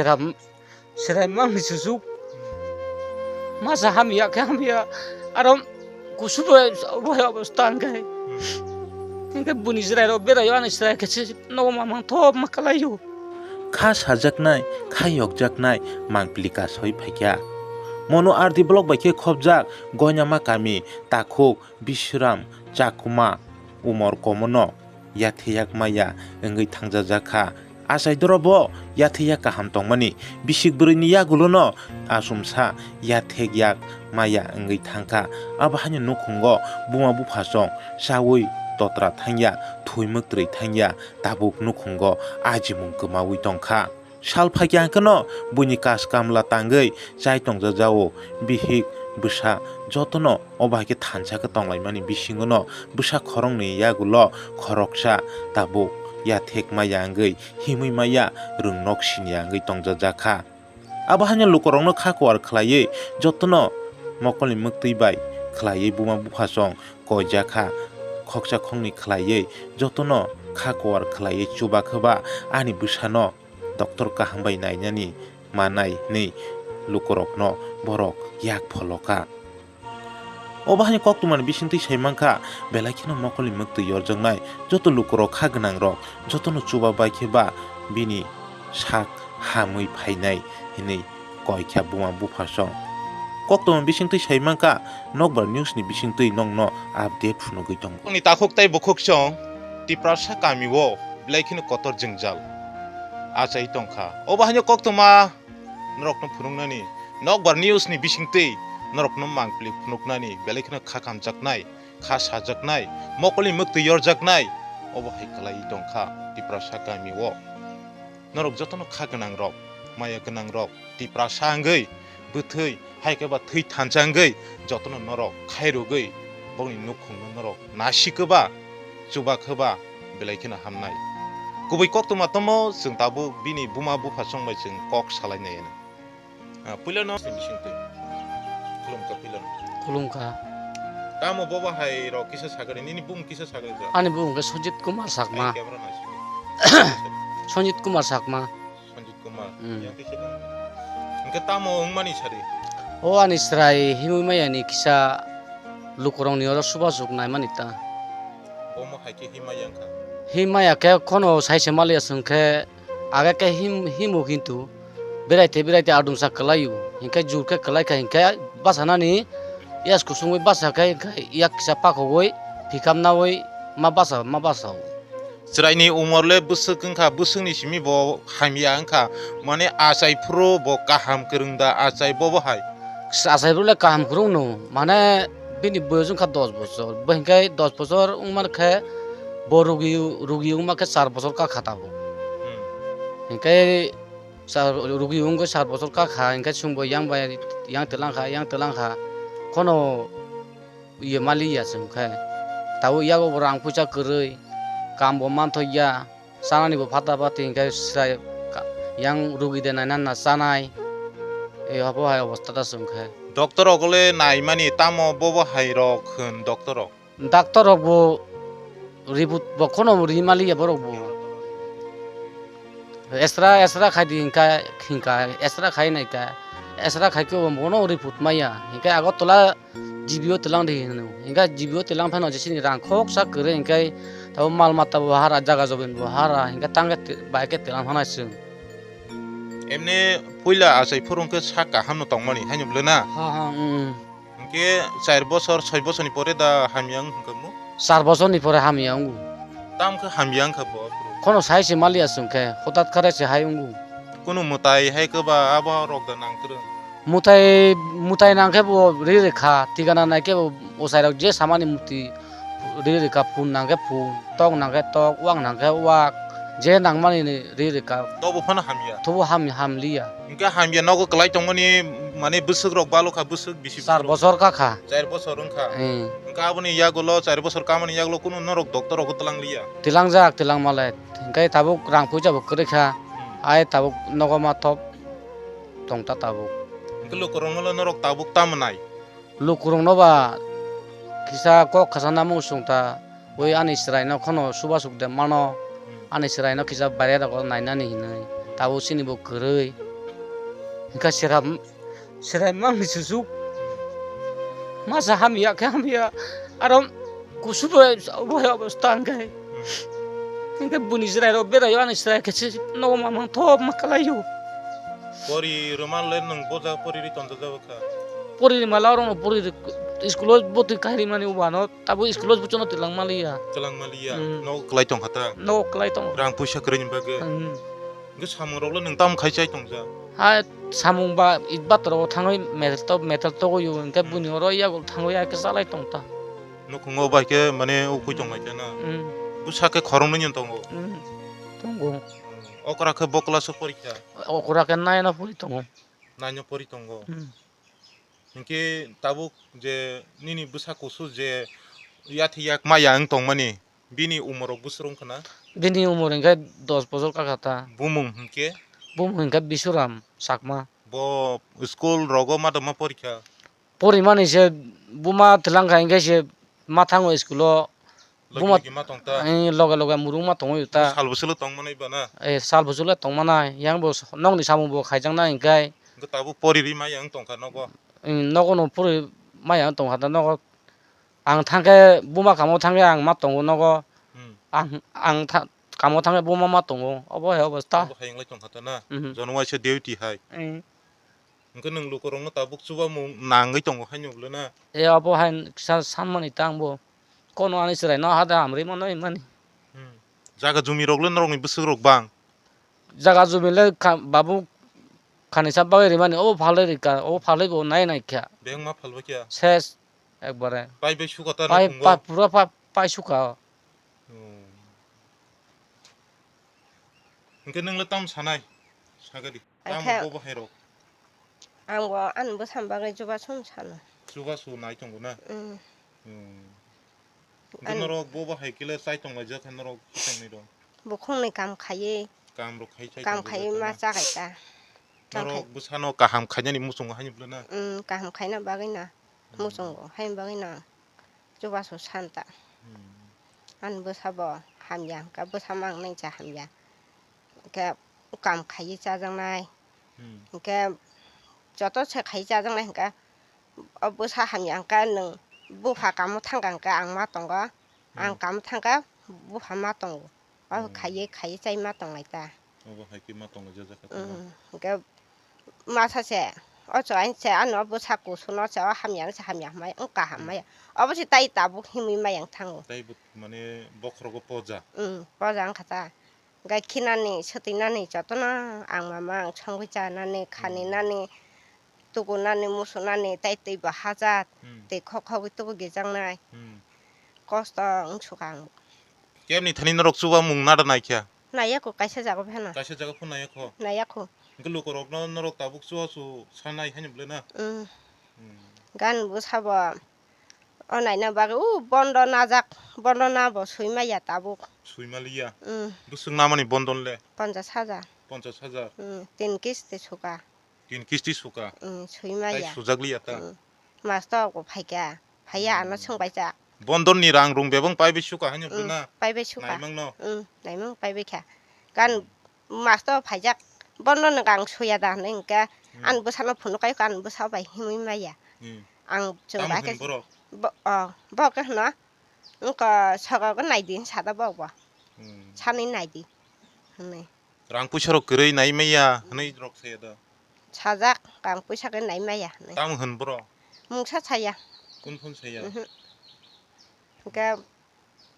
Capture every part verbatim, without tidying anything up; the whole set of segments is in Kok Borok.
Seram, serai mangni sujuk. Masa hamya khe hamya. Aro kusubo obo hai obostha hwnkhe. Hwnkhe buni chwrairok beraio ani chwrai khe se nogo mamang thopma kalaio. Kha sajaknai, kha yokjaknai mangpili kasoi phaikha. Mono R D block bai khe khopjak Goinama kami takhuk Bisram Chakma umor komono yathe yak maya wngwi thangjajak kha. Achai dorobo yathe yak kaham tongmani bisik bwrwini yagulono achomsa yathe yak maya wngwi thangkha. Abo haino nukhungo buma buphasong chaui totra thangya, thwi mwktwrwi thangya, tabuk nukhungo ajimung kwmaui tongkha. Sal phaikha hwnkhe no buini kas kamla tangwi chai tongjajao, bihik bwsa jotono obo hai khe thansa khe tonglaimani bisingo no bwsa khoroknwi yagulo khoroksa tabuk yathek maya wngwi himwi maya rwng nok siniya wngwi tongjajak kha. Abo haino lukurokno kha kuar khlaiwi jotono mokolni mwktwi bai khlaiwi buma buphasong koijak kha, khoksa khoknwi khlaiwi jotono kha kuar khlaiwi chuba khe ba ani bwsano doctor kaham bai nainani manai hwnwi lukurokno borok yak pholo kha. Obo haino koktwmani bisingtwi sai mankha, belai kheno mokolni mwktwi yorjaknai joto lukurok kha gwnangrok jotono chuba bai khe ba bini sak hamwi phainai hwnwi koikha buma buphasong. Koktwma bisingtwi sai mankha, Nokbar News ni bisingtwi nokno update phunugwi tongo. Nokni takhuk tei bukhuk chwng Tiprasa kami o belai kheno kotor jwngjal achai tongkha. Obo haino koktwma norokno phunuknani, Nokbar News ni bisingtwi norokno mangpili phunuknani, belai kheno kha kamjaknai, kha sajaknai, mokolni mwktwi yorjaknai, obo hai kwlaiwi tongkha Tiprasa kami o. Norok jotono kha gwnangrok, maya gwnangrok, Tiprasa wngwi, bwthwi, hai khe ba thwi thansa wngwi, jotono norok khairogwi, bongni nukhungno norok nasi khe ba, chuba khe ba, belai kheno hamnai. Kubui koktwma tomo, chwng tabuk bini buma buphasong bai chwng kok salainai. Ah, puilano bisingtwi. Khulumkha puilano. Khulumkha. Tamo bobo hai rok kisa sakani, nini bung kisa sakani rok? Ani bung khe Sanjit Kumar Sakma. Ai, camera naisingdi. Sanjit Kumar Sakma. Sanjit Kumar. Hmm. Yang kisa tamo. Hingke tamo wngmani sari? O ani chwrai himwi maya ni kisa lukurok ni oro subasuk naimani ta. Bomo hai khe himaya wngkha? Himaya khe khono sai se maliya chwng khe. Age khe him-, himo kintu beraite beraite adumsa kwlaio, hinkhe jur khe kwlaikha, hinkhe bwsanani yas kusungwi bwsa khe, hinkhe yak kisa pakhogwi phikamnawi ma bwsa, ma bwsao. Chwraini umor le bwswk wngkha, bwswkni simi bo hamya wngkha, mane achai phuru bo kaham kwrwng da, achai bobo hai. Achai phuru le kaham kwrwngno, mane bini boyos wngkha dos bochor, bo hinkhe dos bochor wngmani khe bo rugi, rugi wngma khe char bochor kakha tabuk. Hmm. Hinkhe sa-, rugi wngwi sat bochor kakha, hinkhe chwngbo yang bai yang twlang kha, yang twlang kha. Khono ye mali ya chwng khe. Tabuk yago bo rang puisa kwrwi, kambo manthok ya, chanani bo phata phati hinkhe chwrai ka-, yang rugi de naina na chanai. E obo hai obostha ta chwng khe. Doctor rok le naimani tamo bobo hai rok hwn doctor rok? Doctor rok bo report bo khono ri maliya borok bo. Extra, extra khai di hinkha, hinkha, extra khai naikha, extra khai khe bo bono report maya. Hinkhe Agartala G B o twlang di hino. Hinkhe G B o twlang phano jesini rang khoksa kwrwi hinkhe tabo mal mata bo hara, jaga jobin bo hara, hinkhe tangkhe te-, bai khe twlang phano chwng. Emni puila achai phuru hwnkhe sak kaham no tongmani, haino bwle na? Ha, ha, mm. Hwnkhe char bochor, soi bochor ni pore da hamya wng hwnkhe mo? Char bochor ni pore hamya wngo. Tam khe hamya wngkha bo aphuru? Khono sai se maliya chwng khe, hotat khe se hai wngo. Kunu mwtai hai khe ba abo rok da nang kwrwng? Mwtai, mwtai nang khe bo ri rwkha, tikana nai khe bo ochai rok je samani mwtai ri rwkha, phun nang khe phun, tok nang khe tok, wak nang khe wak, je nangmani ri rwkha. Tobo phano hamya? Tobo ham-, hamliya. Hwnkhe hamya nogo kwlai tongmani, mane bwswk rok balo kha, bwswk bisi? Char bochor kakha. Char bochor wngkha. Hmm. Hwnkhe aboni yagulo, char bochor kamani yagulo kunu norok doctor rok twlang liya? Twlangjak, twlang malai. Hwnkhe tabuk rang puisa bo kwrwi kha. Hmm. Ai tabuk nogo ma thop tongta tabuk. Hwnkhe lukurokno norok tabuk tamo nai? Lukurokno ba kisa kok khasa namung sung ta. Ui ani chwraino khono subasuk de mano, ani chwraino kisa baire rogo nainani hinwi, tabuk chini bo kwrwi, Hingke seram, seram mang ni susu. Masa hamya khe hamya. Aro kusu bo obo hai obostha hingke. Hingke buni chwrai rok berai o ani chwrai khe se nogo mamang thop ma kalai o. Pori rwma le nwng boja pori ri tonjak jabo kha. Pori rwma le oro no pori ri school o bwtwi kai ri mani uba no tabo school o buchung no twlang maliya. Twlang maliya. Hmm. Nogo kwlai tong kha ta. Nogo kwlai tongo. Rang puisa kwrwi ni bagwi. Hmm. Hingke samung rok le nwng tamo khai chai tong jak? Hai samung ba it bator o thangwi metal to, metal to o yo hingke Hmm. buni oro yago thangwi ya khe chalai tong ta. Nukhungo bai khe mane ukui tong lai khe na. Hmm. Bwsa khe khoroknwi ni tongo. Hmm. Tongo. Okra khe bo class o porikha? Okra khe nine o pori tongo. Nine o pori tongo. Hmm. Hinkhe tabuk je nini bwsa kusu je yathi yak maya wng tongmani, bini umor rok bwswk wngkha na? Bini umor hinkhe dos bosor kakha ta. Bumung hinkhe? Bumung hinkhe Bisuram Chakma. Bo school rogo ma tongma porikha? Porimani se buma twlang kha hinkhe se ma thango school o. Logi Buma logi ma tong ta? Eh, loge loge murung ma tongwi ta. Sal bwswk le tong manai ba na? Eh, sal bwswk le tong manai. Yang bo s-, nokni samung bo khaijak nai hinkhe. Hinkhe tabuk pori ri maya wng tong kha nogo? Eh, nogo no pori maya wng tong kha ta nogo. Ang thangkhe buma kamo thangkhe ang ma tongo nogo. Hmm. Ang, ang tha-, kamo thangkhe buma ma tongo. Obo hai obostha. Obo hai wng lai tong kha ta na? Mhm. Jono waisa duty hai. Eh. Hwnkhe nwng lukurokno tabuk chubamung nangwi tongo haino bwle na? E, abo hai sa-, sanmani ta angbo. Kono ani chwraino hada hamrwi mano hinmani. Hmm. Jaga jumirok le norokni bwswkrok bang? Jaga jumi le kha-, babu khanisa bagwi rimani, obo phalwi rikha, obo phalwi bo nai nai kha. Bebak ma phalbai kha? Ses, ekbare. Pai bai sukha ta pai, nukhungo? Pai, pura pai, pai sukha. Hmm. Hwnkhe nwng le tamo sanai? Sagadi. Tamo Akhe bo bahairok? Ang bo ani bwsam bagwi chubachu sano. Chubachu nai tongo na? Mm. Hmm. Hwnkhe Ani norok bo bahai khe le chai tonglaijak kha norok swkangni rok? Bukhukni kam khaiwi. Kam rok khai chai Kam tonglaijak khaiwi kha ma na? Chakai ta. Norok Chakai. Bwsano kaham khainani muchungo haino bwle na? Mm, kaham khaina bagwi na. Hmm. Muchungo haino bagwi na. Chubachu santa. Hmm. Ani bwsa bo hamya, hwnkhe bwsa mang nai cha hamya. Hwnkhe kam khaiwi chajaknai. Hmm. Hwnkhe joto se khaiwi chajaknai hwnkhe o bwsa hamya hwnkhe nwng bupha kamo thangkha hwnkhe ang ma tongo. Ang Hmm. Kamo thangkha bupha ma tongo. O Hmm. Khaiwi khaiwi chai ma tonglai ta. Obo hai khe ma tonglaijak kha tamo. Hmm. Hwnkhe Masa se, o chwraino se, ano bwsa kusuno se, o hamyano se hamya hwnmaya, wng kaham Hmm. maya. Obo se tai tabuk himwi maya wng thango. Tai bo, mane, bokhorogo poja. Mm, poja wngkha ta. Gai khinani, swtwinani jotono ang mama ang songwi chanani, khaninani, Hmm. Tukunani, musunani, tai twi bo hajat, Hmm. Twi khok khogwi tubu gijaknai. Hmm. Kosto wng sukha ang. Kebni thani norok chubamung nada naikha? Naiya kho, kaisa jaga phano. Kaisa jaga phano naiya kho? Naiya kho. Hwnkhe lukurokno norok tabuk chubachu sanai haino bwle na? Mm. Hmm. Gan bwsabo o naina bagwi o bondo najak, bondo nabo swimaiya tabuk. Swimaliya? Mm. Bwswk namani bondo le? Ponchash hajar. Ponchash hajar? Mm, tin kisti suka. Tin kisti suka. Mm, swimaya. Tai sujakliya ta? Mm. Masto ko phaikha. Phaiya ano Hmm. Swngbaijak. Bondon ni rang rung bebang paibai suka haino Hmm, bwna? Paibai suka. Naimang no? Hmm, naimang paibai kha. Kan Hmm. Masto phaijak. Bondon ni rang suya da hinwi hwnkhe Hmm. An bwsano phunuk kai an bwsa bai himwi maya. Hmm. Ang chwng Tamo bai khe hwn borok? Bo, oh, bo khe hwno. Wngkha sogo naidi sada bo bo. Hmm. Sanwi naidi. Hwnwi. Rang puisa rok kwrwi nai maya hwnwi rok saya da. Sajak, rang puisa khe nai maya hwnwi. Tamo hwn bro? Mungsa saya. Kun phun saya? Mhm. Hwnkhe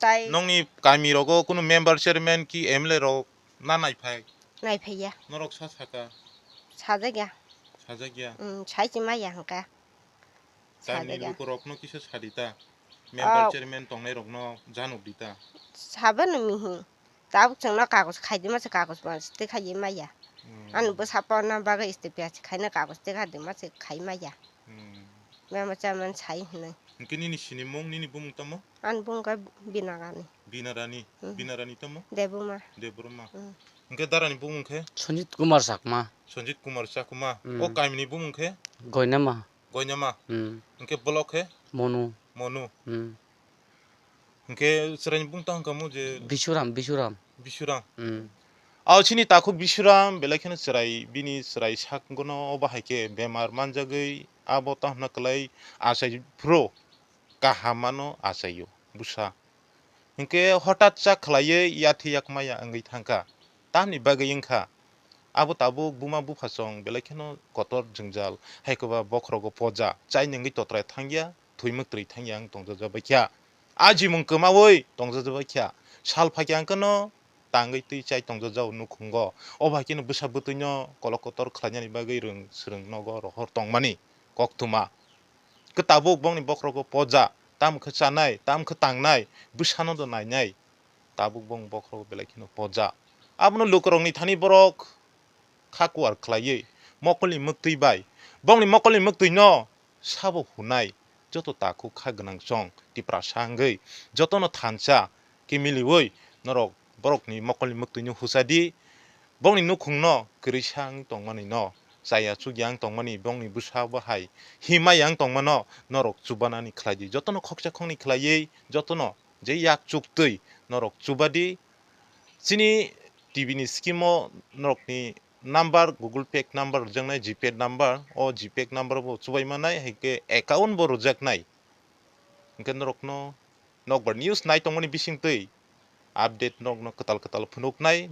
tai nongni kami rogo kunu member chairman ki M L A rok na nai phai? Nai phaiya. Norok sa saka? Sajak ya. Sajak ya? Mm, sai chi maya hwnkhe. Tamni lukurokno kisa sadi ta. Member chairman tongnairokno janok di ta. Sabano mihi. Tabuk chwngno kagoj khaidi masa kagoj masa tei khaiwi maya. Hmm. Ani bwsa porna bagwi stipia se khaina kagoj tei khadi masa khai maya. Hmm. Mema chairman sai hinwi. Hwnkhe nini sinimung, nini bumung tamo? Ani bumung khe Bina Rani. Bina Rani. Hmm. Bina Rani tamo? Debuma. Debuma. Hmm. Hwnkhe darani bumung khe? Sanjit Kumar Chakma. Sanjit Kumar Chakma. Hmm. O kamini bumung khe? Goinama. Goinama. Hmm. Hwnkhe block khe? Monu. Monu. Hmm. Hwnkhe chwraini bumung tang kamo je? Bisuram, Bisuram. Bisuram. Hmm. Ao chini takhuk Bisuram belai kheno chwrai, bini chwrai sakno obo hai khe bemar manjagwi abo tamo hwnna kwlai achai phuru kaham mano achaio bwsa. Hinkhe hotat cha khlaiwi yathi yakmaya wngwi thangkha. Tamni bagwi wngkha? Abo tabuk buma bupha chwng belai kheno kotor jwngjal, hai koba bokhorogo poja, chaini wngwi totrai thangya, thwi mwktwi thangya wng tongjajabaikha. A jimung kwmaui tongjajabaikha. Sal phaikha hwnkhe no tangwi twi chai tongjajao nukhungo. Obo hai kheno bwsa bwtwino kolok kotor khlainani bagwi rwng swrwng nogo rohor tongmani koktwma. Khe tabuk bongni bokhorogo poja, tamo khe chanai, tamo khe tangnai, bwsano do nainai. Tabuk bong bokhorogo belai kheno poja. Abono lukurokni thani borok kha kuar khlaiwi mokolni mwktwi bai, bongni mokolni mwktwino sabo hwnai, joto takhuk kha gwnang chwng Tiprasa wngwi jotono thansa khe miliui norok borokni mokolni mwktwino husadi, bongni nukhungno kwrwisa wng tongmanino, chaya chukya wng tongmani, bongni bwsa bo hai himaya wng tongmano norok chubanani khlaidi, jotono khoksa khoknwi khlaiwi jotono je yak chuktwi norok chubadi. Chini T V ni scheme o norokni number, Google Pay number rwjaknai, GPay number, o GPay number bo chubai manai, hai khe account bo rwjaknai. Hinkhe norokno nokbar news nai tongmani bisingtwi update norokno kwtal kwtal phunuknai.